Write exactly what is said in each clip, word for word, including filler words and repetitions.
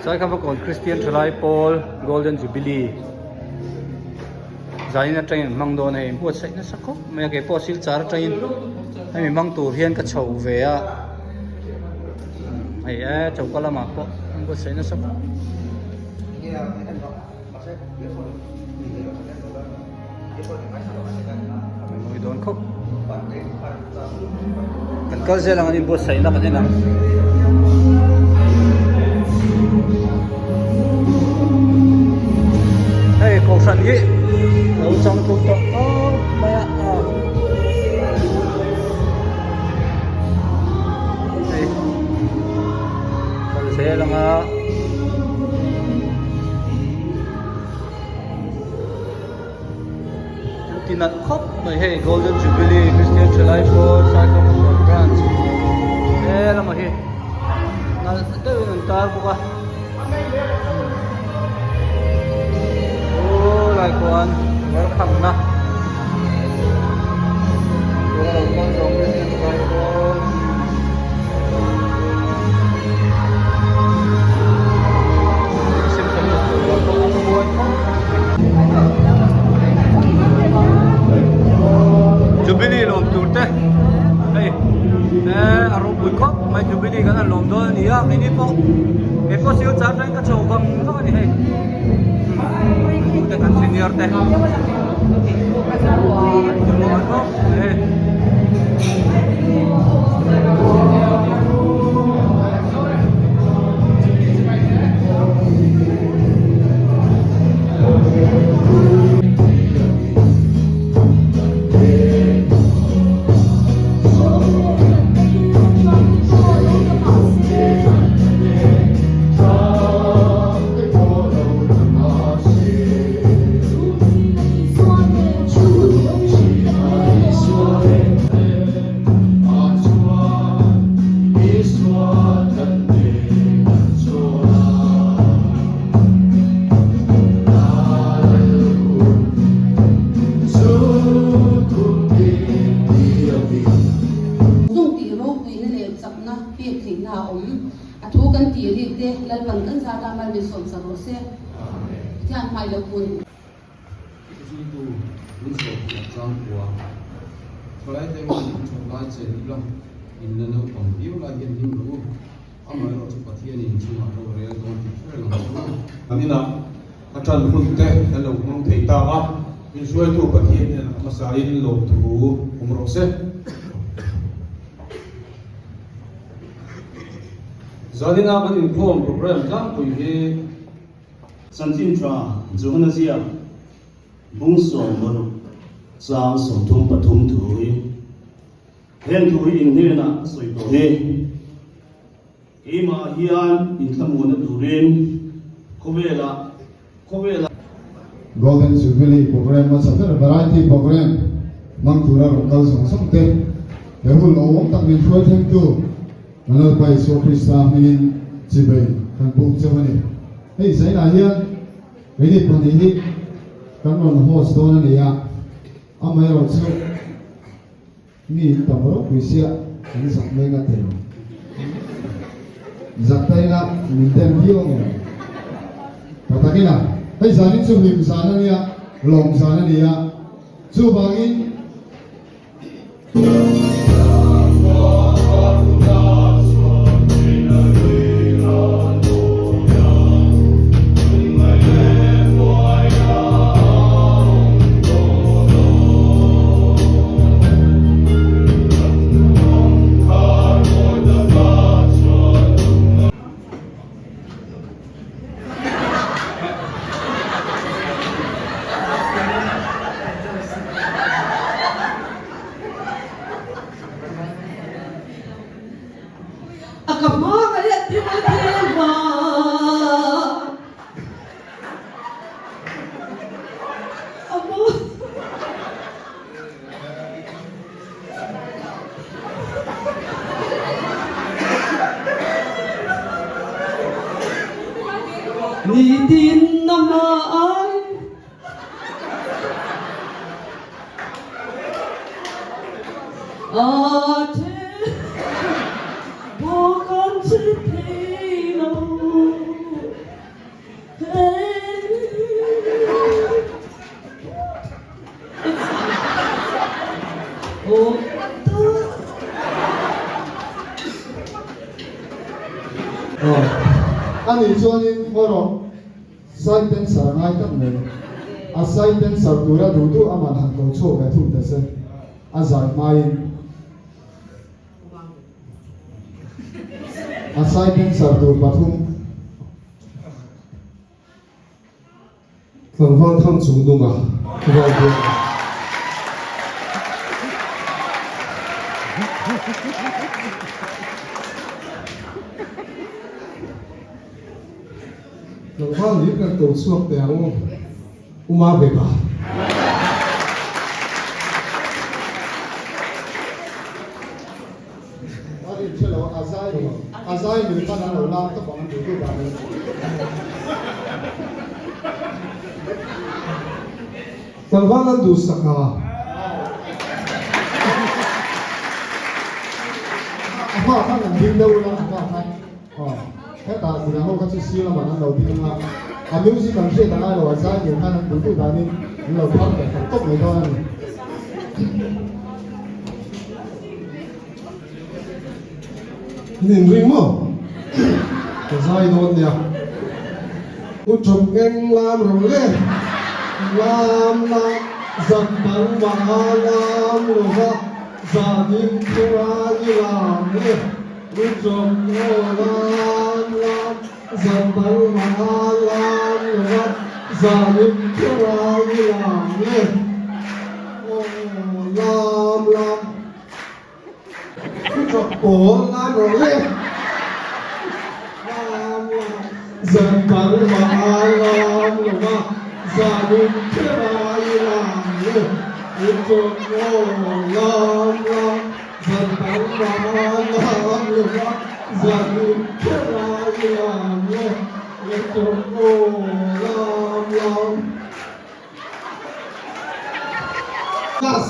Saikhamphakawn Christian Thalai Pawl Golden Jubilee zanin aṭangin hmang dawn a, hei, buatsaih nasa khawp mai a, kei pawh Silchar aṭangin hei mi hmang tur hian ka chho ve a. Hei, e, choka lamah pawh buatsaih nasa khawp. Mawi dawn khawp. Kan kal zel ang, an inbuatsaihna kan en ang. Hei, kohhran hi lo chang tum tawh khawp mai a. Hei, kal zel ang a. Ti nalh khawp mai hei, Golden Jubilee Christian Thalai Pawl Saikhamphakawn Branch. He lama hi nalh deuhin an tar bawk a. Aw, lai khuan welcome-na. Jubilee lawm tur te. Hei. Eh, a ropui khawp mai, Jubilee kan han lawm dawn a ni a, keini pawh. Kei pawh Silchar aṭangin ka chho vang vang a ni hei. Te kan senior te. Zung tih ropuina leh chakna pek theihna a awm. A thu kan tih rik te, Lalpan kan zata mal min sawm sak rawh se. Pathian hmai lo kun. Thutu, min sawm sak chang kua. Thalai te min chawm lai che ni lo. In na naupang viau lai hian hlim ro u. Amaherawhchu Pathianin chungah lo rel dawn tih hrel ang chu. An inah a ṭan hun te kan lo hmang thei ta a, inhruaitu Pathian hnenah hmasain lawmthu um rawh se. Zanina kan inkhawm program tlangpui hi Chanchin Ṭha Johana ziak bung sawm paruk chang sawmthum pathum thu hi, heng thu hi in hnenah sawi tawh hi. Keimah hian inthlamuanna turin khawvela, khawvela. Golden Jubilee program hmasa ber, variety program hmang tura rawn kal zawng zawng te, he hun lawmawm tak min hruai thlengtu kan Lalpa Isua Krista hmingin chibai kan buk cheu a ni. Hei zaninah hian keini pahnih hi kan rawn host dawn a ni a, amaherawhchu mi in tam ropui si a, kan zak mai ngat thei. Zak ta ila min tem viau ang. Ta tak ila, hei zanin chu hlim zan a nia, lawm zan a nia. Chuvangin, a ka hma ka leh ti mai thei va. A bu. Nitin na ma ai. A the, bo kan che thei lo. Aw. A ni chuanin, hawro, side dancer a ngai tak mai. A side dancer tura duhduh a man han ko chhuak ve thung ta se. A zai hmain. A side dancer tur pathum. Tlangval Thangchungnunga. Tlangval Thangchungnunga. Tlangval ni kan ko chhuak te ang. Uma beka. A rin che lo, a zai mi, a zai mi khan an lo lak ka bang an duh duh dan. Tlangval an duh sak a. A hma khan an ding deuh la, a hma khan. Aw, heta zira ho kha chu sir lamah an lo ding a. A music an hriat a ngai lo, a zai mi khan an duh duh danin an lo phar ve tak tawp mai dawn a ni. Nin ring maw? Ka zai dawn nia. U Ṭawng eng lam rawh le. Lam lam, zan bang ma a lam lo va. Zanin thura i lam le. U Ṭawng aw lam lam, zan bang ma a lam lo va. Zanin thura i lam le. Aw lam lam. Aw, lam rawh le. Lam, lam. Zan bang ma a lam lo va. Zanin thura i lam le. U Ṭawng aw lam, lam. Zan bang ma a lam lo va. Zanin thura i lam le. U Ṭawng aw lam, lam. Yes.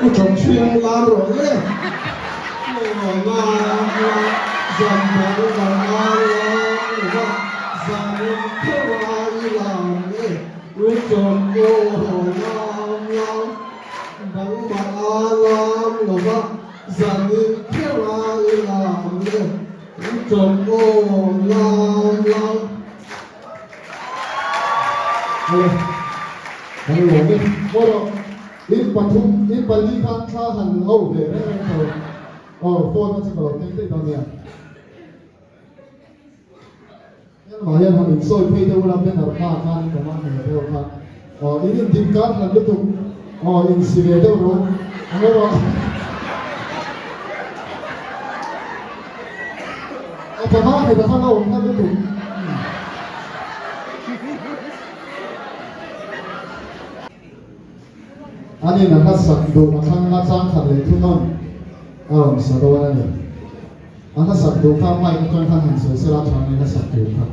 U Ṭawng ṭhing lam rawh le. Lam, lam, zan bang ma a lam lo va. Zanin thura i lam le. U Ṭawng aw lam lam, bang ma a lam lo va, zanin thura i lam le. U Ṭawng aw lam lam. Hello. Hello, le. Hello. In pathum, in pali khan thla han ho ve reng reng tho. Aw, phone a chu ka lo teng tei dawn nia. Hian mah hian han insawi phei deuh la, banner hma khan ka hmang ve deuh kha. Aw, in indik kar hlan lutuk. Aw, insi ve deuh ro. Ang ro. A pa hma hei ta khan a awm khan lutuk. An in a hla sak duh a thlang a chang khat leh thu nawn a rawn sa dawn a ni. A hla sak duh kha mic aṭang khan han sawi sela, ṭha ni hla sak duh kha.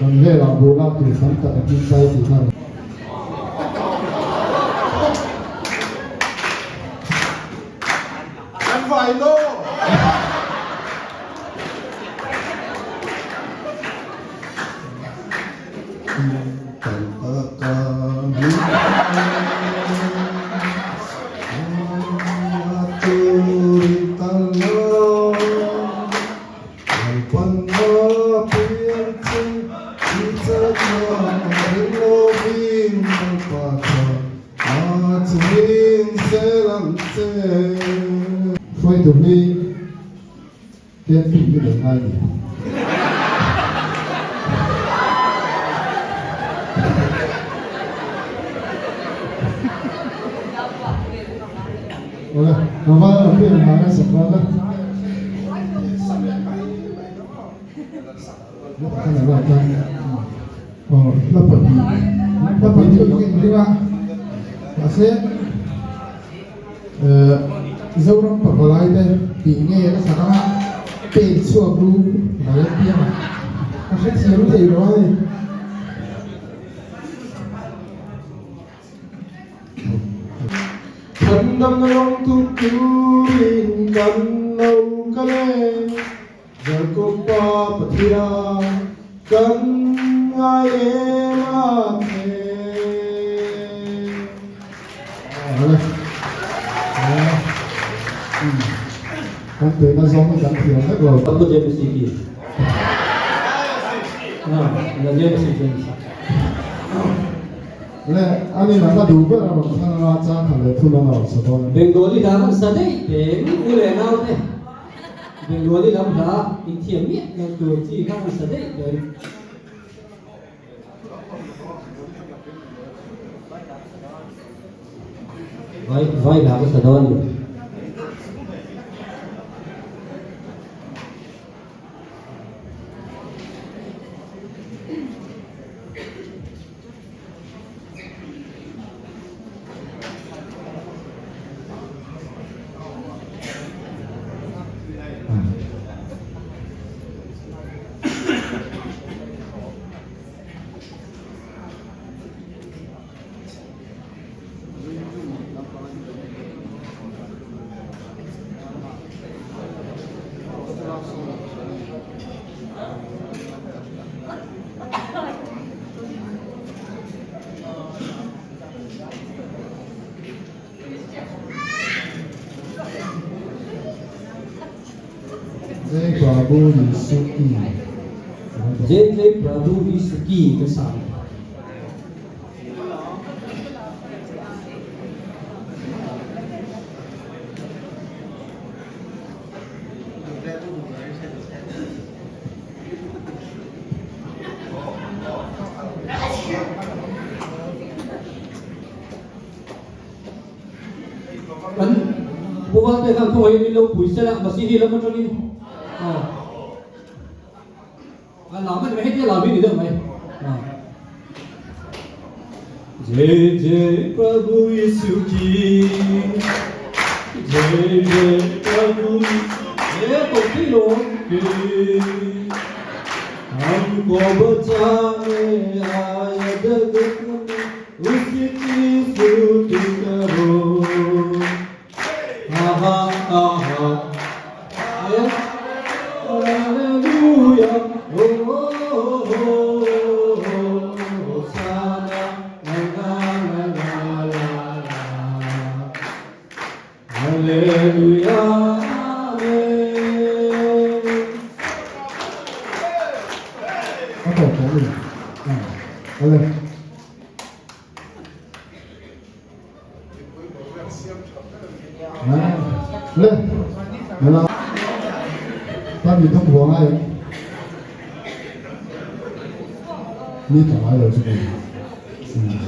Kan vela bula tu san ta ka tin sai ti kha. Kan vai lo. Kan ta ka mi. Turi ta lo. Lalpan a piang chu, i chakna ringlo vin Lalpa chun, a chu hring zel ang che. Hruaitu hi, ken pin mi nei ngai ni. Ola, ka va ka pin ma ka sa pa la. Aw, la pahni. La pahni chu in ringa. Mahse, eh, Zoram pahni lai te, ti nge ka sak a, pe chhuak ru, la la piang a. Ka hre thiam thei lo a ni. Kan rawng tuk turin kan lo kal e, Jakob pa Pathian kan ngai em a nih. Kan tuina zawng kan thiam hlak lo. Kan bu James C P. Ah, la James C P. Le, ani na ka du ber a, thang a chang khat le thu na lo sa dawn. Bengali lam an sa dai te, u le nau te. Bengali lam hla, inthiam miet na tu chi kha an sa dai te. Vai, vai, la ka sa dawn. Jai Prabhu Yishu ki. Jai Jai Prabhu Yishu ki, ka sa. Kan pu Valte khan thu hei min lo pui sela, Masihi lam aṭangin. Ah. A lam a ni mai, hei tia lam hi ni deuh mai. Ah. जय जय प्रभु यीशु की, जय जय प्रभु यीशु, जय प्रभु की। हमको बचाने आया जगत में, उसकी स्तुति करो। आहा, आहा। हालेलुया। ओ, ओ, ओ, ओ, होसाना। ला, ला, ला, ला, ला, ला। हालेलुया। आमेन। Amen. Amen. Le, le la. Ta mi thum huang ai. Mi thum ai lo chu. Hmm.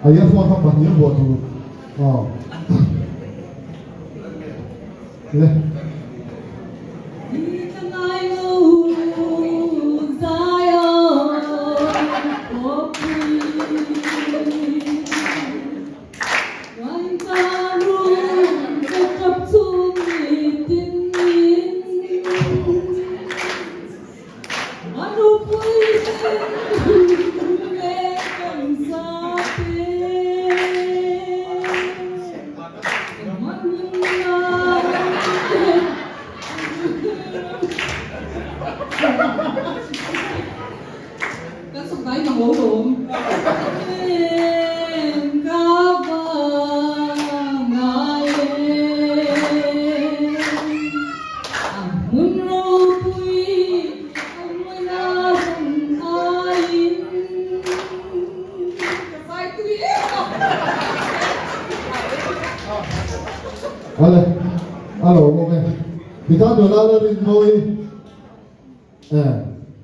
Ai, a phone hmang pahni a buat tu. Aw. Le. Kan suk dai na ngawt lo. Em ka va ngai e. A hmun ropui, a hmun a zong aiin. Ka sai tui e. Ole. A lo awm e. Hi ta nula la ring mawi. Eh,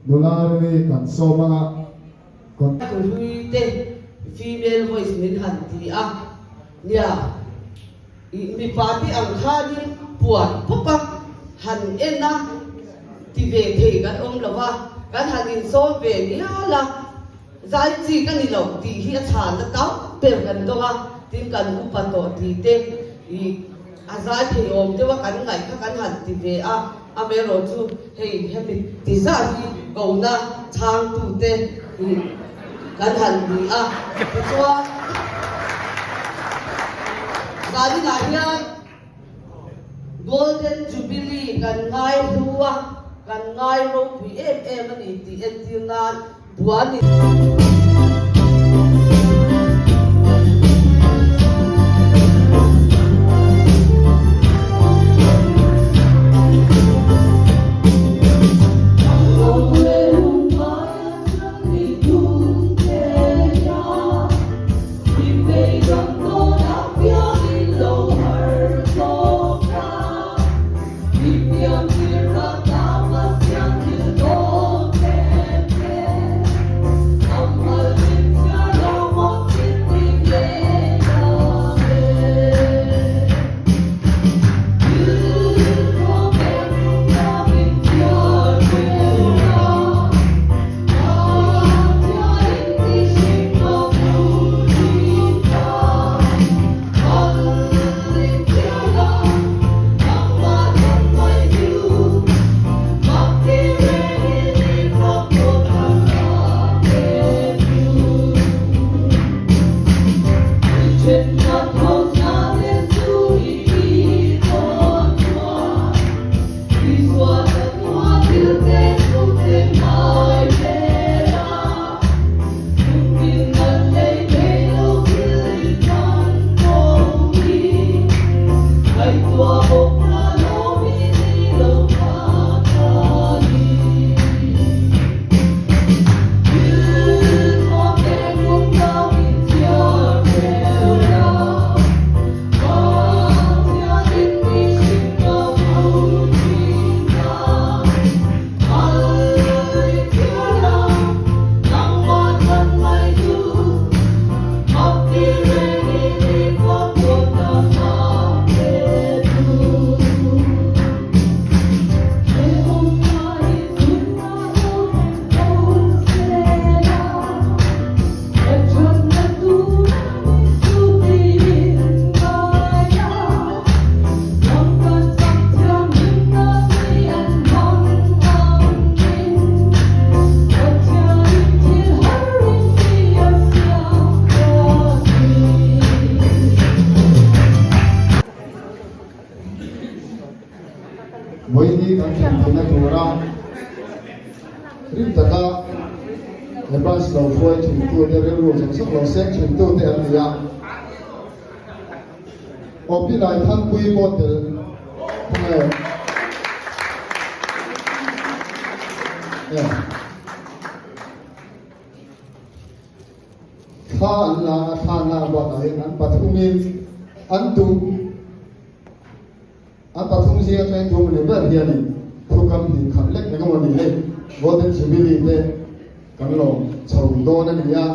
nula ri kan sawm anga. Kon- Hlui te, female voice min han ti a. Nia. I, mipa te ang khanin puan pawpa han en a, ti ve thei kan awm lo va, kan han insawm ve mial a, zai chi ka ni lo tih hi a ṭha na tau ber kan dawng a, tin kan upa tawh ti te, i, a zai thei awm deuh a kan ngaih kha kan han ti ve a, a mero chu hei hemi ti zah hi kona chhangtu te, i, kan han ni a. Tichuan, zaninah hian Golden Jubilee kan ngai hlu a, kan ngai ropui em em a ni tih entir nan, Buani. Vawiin kan thil tina tura rim taka advance lo hruai ṭhin tu te, rilru zawng zawng lo seng ṭhin tu te an ni a. Awpi lai Thangpui pawh tel. Thang e. E. Thla an la a, thla an la bakah hian an pathumin an tum. An pathum zinga chuan tum ni ber hianin thukam hnih khat lek eng emaw ni hei Golden Jubilee te kan lawm chho dawn a ni a,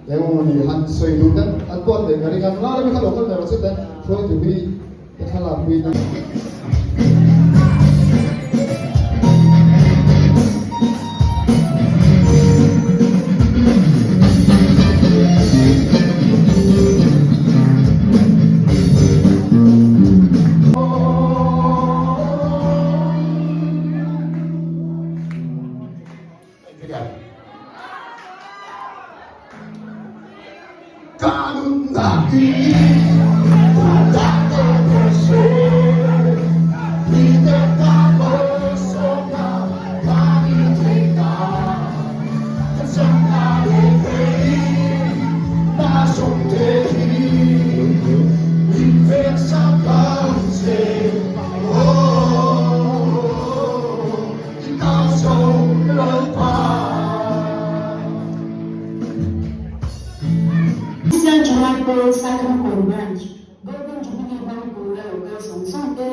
eng emaw ni han sawi duh te an pawt leh ka ring a, hla lem kha lo kal ve rawh se te, hruaitu hi te thlalak pui te. Christian July Paul Saikhawm Branch, Golden Jubilee hmang tur la lo kal sawng sawng te,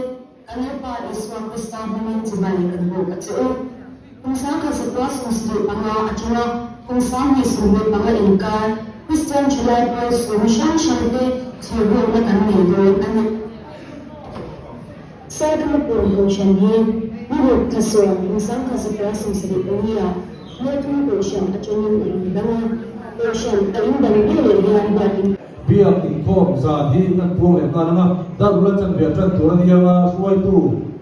A Lalpa Isua Krista hmingin chibai kan buk a che u. Kum sangkhat zakua sawmsarih panga a ṭanga, kum sanghni sawmhni panga inkar, Christian July Boys kum hrang hrang te thil ruolna kan nei dawn a nih. Saitum Pum Kohran hi, ni ruk thla sawm, kum sangkhat zakua sawmsarih panga, Saitum Kohran aṭangin a indang a, Kohran a indang vel leh hian biak in Biak inkhawm zan hi kan puang leh nghal ang a, darula chanve ṭan tur a ni ang a, hruaitu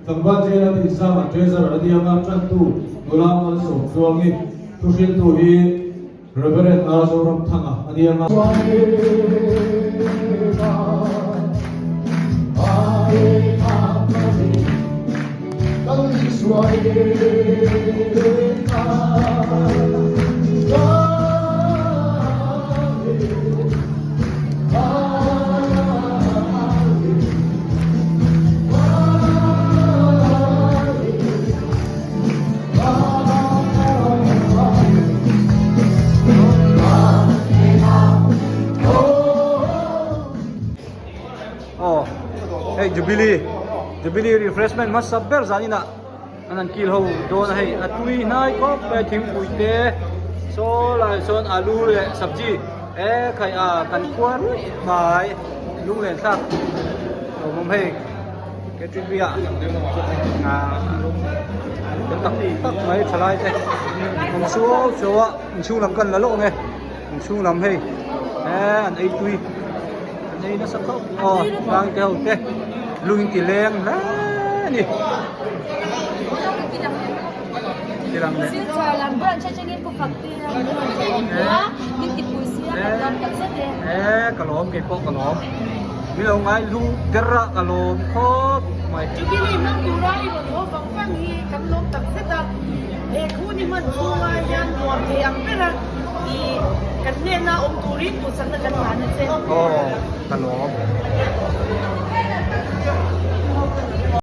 tlangval J L T Zanga treasurer a ni ang a, ṭantu Nula Malsawmtluangi, thuhriltu hi Reverend R Zoramthanga a ni ang a. Aw, hei, Jubilee, Jubilee refreshment hmasa ber zanin a, an han kil ho dawn a hei, a tui hnai khawp mai, thingpui te, saw lai sawn alu leh sabji, e khai a, kan khua ruih mai, lunglen thlak, lo mawm hei, Catering bia, a, kan tak tak mai thalai te, kan suau suau a, inchhung lam kan la lawk nge. Inchhung lam hei. E, an ei tui. An ei nasa khawp. Aw, tlang te ho te. Lung ti leng hle ni. Ti lang le. Silchar lam ber an che chengin ku fak ti lam ber an che. E. Min ti pui si a, ka lawm tak zet e. E, ka lawm, kei pawh ka lawm. Mi lo ngai lu der a, ka lawm khawp mai. Jubilee hmang tura i rawn haw vang vang hi kan lawm tak zet a. He thu ni hman chunga hian nuam thei ang ber a. I kan hnena awm turin duhsakna kan hlan a che. Aw, ka lawm.